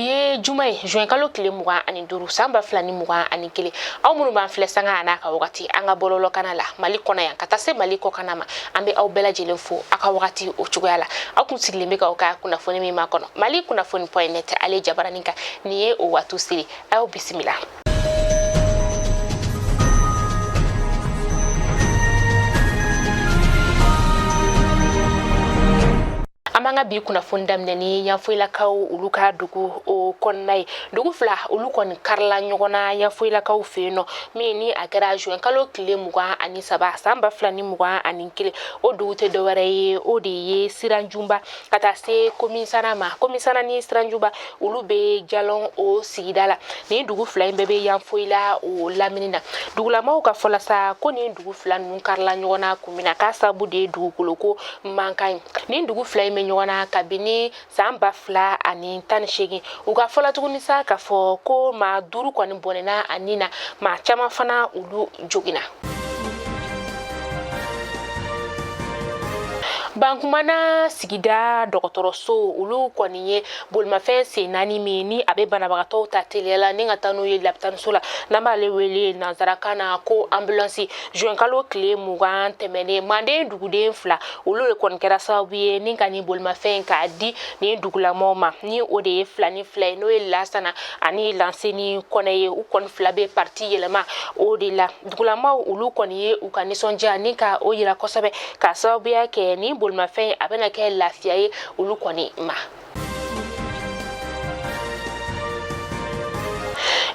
Bi ye juma ye, juin kalo tile 25, san 2021. Aw minnu b'an filɛ sanga a n'a ka wagati an ka bɔlɔlɔkana la Mali kɔnɔ yan ka taa se Mali kɔkana ma, an bɛ aw bɛɛ lajɛlen fo aw ka wagati o cogoya la. Aw kun sigilen bɛ k'aw ka kunnafoni min makɔnɔ, Mali kunnafoni point net ale jabaranin kan, nin ye o waati seli. Aw bisimila. An b'an ka bi kunnafoni daminɛ ni Yanfoyilakaw olu ka dugu o kɔnɔna ye. Dugu fila olu kɔni karila ɲɔgɔn na Yanfoyilakaw fɛ yen nɔ, min ni a kɛra juin kalo tile 23, san 2021. O dugu tɛ dɔwɛrɛ ye, o de ye Siranjunba ka taa se Komisana ma. Komisana ni Siranjunba, olu bɛ Jalɔn o sigida la. Nin dugu fila in bɛɛ bɛ Yanfoyila o lamini na. Dugulamaw ka fɔ la sa ko nin dugu fila ninnu karila ɲɔgɔn na kun min na, k'a sababu de ye dugukolo ko mankan ye. Nin dugu fila in bɛ ɲɔgɔn na kabini san 2018. U ka fɔ la tuguni sa k'a fɔ ko maa duuru kɔni bɔnɛna a ni na, maa caman fana olu joginna. Bankumana sigida dɔgɔtɔrɔso olu kɔni ye bolimafɛn sen naani min ni a bɛ banabagatɔw ta teliya la ni ka taa n'u ye lapitaniso la, n'an b'ale wele nansarakan na ko ambulance, juin kalo tile 20 tɛmɛnen, manden duguden fila olu de kɔni kɛra sababu ye ni ka nin bolimafɛn k'a di nin dugulamaw ma, ni o de ye fila ni fila ye, n'o ye Lasana ani Lanseni Kɔnɛ ye. U kɔni fila bɛ parti yɛlɛma o de la. Dugulamaw olu kɔni ye u ka nisɔndiya ni ka o yira kosɛbɛ, k'a sababuya kɛ nin bolimafɛn a bɛna kɛ lafiya ye olu kɔni ma.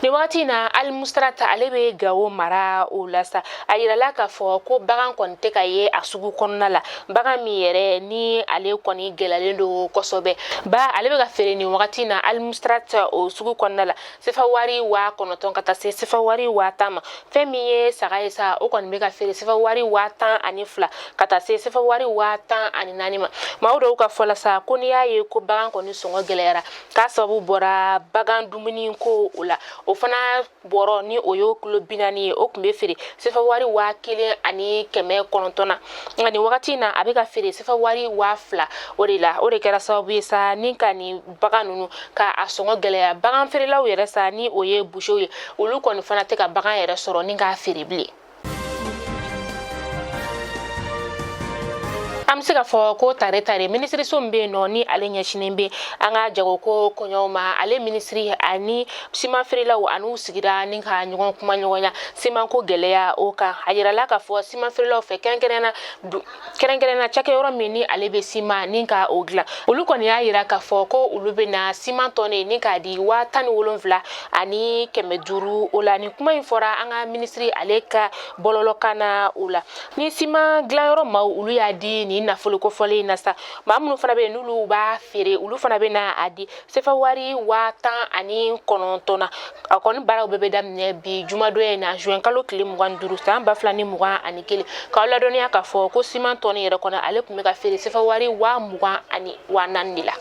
Nin wagati in na, Alimustarata ale bɛ Gawo mara o la sa, a yirala k'a fɔ ko bagan kɔni tɛ ka ye a sugu kɔnɔna la, bagan min yɛrɛ ni ale kɔni gɛlɛyalen don kosɛbɛ. Ba ale bɛ ka feere nin wagati in na Alimustarata o sugu kɔnɔna la sefa wari 9000 ka taa se sefa wari 10,000 ma. Fɛn min ye saga ye sa, o kɔni bɛ ka feere sefa wari 12,000 ka taa se sefa wari 14,000 ma. Maaw dɔw ka fɔ la sa ko n'i y'a ye ko bagan kɔni sɔngɔ gɛlɛyara, k'a sababu bɔra bagan dumuni ko o la. O fana bɔrɔ ni o y'o kilo 40 ye, o tun bɛ feere sefa wari 1900 na, nka nin wagati in na a bɛ ka feere sefa wari 2000 o de la. O de kɛra sababu ye sa ni ka nin bagan ninnu ka a sɔngɔ gɛlɛya. Bagan feerelaw yɛrɛ sa, ni o ye busew ye, olu kɔni fana tɛ ka bagan yɛrɛ sɔrɔ ni k'a feere bilen. An bɛ se k'a fɔ ko tare tare minisiriso min bɛ yen nɔ ni ale ɲɛsinnen bɛ an ka jagoko koɲɛw ma, ale minisiri ani siman feerelaw an'u sigira ni ka ɲɔgɔn kuma ɲɔgɔnya simanko gɛlɛya o kan. A yirala k'a fɔ siman feerelaw fɛ, kɛrɛnkɛrɛnna cakɛyɔrɔ min ni ale bɛ siman ni ka o dilan, olu kɔni y'a yira k'a fɔ ko olu bɛ na siman tɔni ni k'a di 17,500 o la. Nin kuma in fɔra an ka minisiri ale ka bɔlɔlɔkan na o la. Ni siman dilanyɔrɔ maaw olu y'a di nin nafolo kofɔlen in na sa, maa minnu fana bɛ yen n'olu b'a feere, olu fana bɛ na a di sefa wari 19,000 na. A kɔni baaraw bɛɛ bɛ daminɛ bi jumadon in na, juin kalo tile 25, san 2021. K'aw ladɔnniya k'a fɔ ko siman tɔni yɛrɛ kɔnɔ, ale tun bɛ ka feere sefa wari 20,000 ani 4000 de la.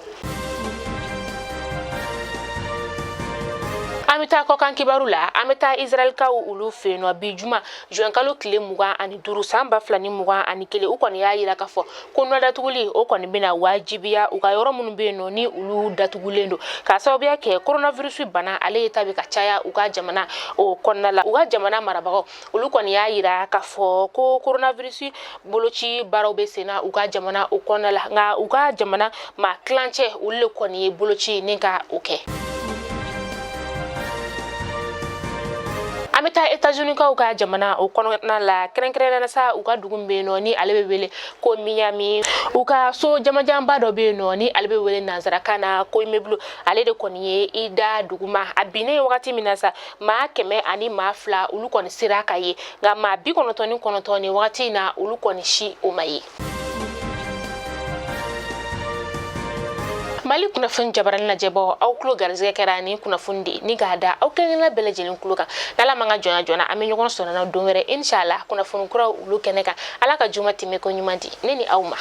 An bɛ taa kɔkan kibaru la. An bɛ taa Israɛlkaw olu fɛ yen nɔ bi juma, juin kalo tile 25, san 2021. U kɔni y'a yira k'a fɔ ko nɔ datuguli o kɔni bɛna wajibiya u ka yɔrɔ minnu bɛ yen nɔ ni olu datugulen don, k'a sababuya kɛ coronavirus bana ale ye ta bɛ ka caya u ka jamana o kɔnɔna la. U ka jamana marabagaw olu kɔni y'a yira k'a fɔ ko coronavirus boloci baaraw bɛ senna u ka jamana o kɔnɔna la, nka u ka jamana maa tilancɛ olu le kɔni ye boloci ni ka o kɛ. An bɛ taa États-Unis-kaw ka jamana o kɔnɔna la, kɛrɛnkɛrɛnnenya sa u ka dugu min bɛ yen nɔ ni ale bɛ wele ko Miami. U ka so jamajanba dɔ bɛ yen nɔ ni ale bɛ wele nansarakan na ko immeuble, ale de kɔni ye i da duguma. A binnen wagati min na sa, maa 102 olu kɔni sera ka ye, nka maa 99 nin wagati in na, olu kɔni si o ma ye. Mali kunnafoni jabarani lajɛbɔ, aw tulo garisɛgɛ kɛra nin kunnafoni de ni k'a da aw kelenkelenna bɛɛ lajɛlen tulo kan. N'Ala m'an ka jɔnya joona, an bɛ ɲɔgɔn sɔrɔ na don wɛrɛ, inshallah, kunnafoni kuraw olu kɛnɛ kan. Ala ka juma tɛmɛ ko ɲuman di ne ni aw ma.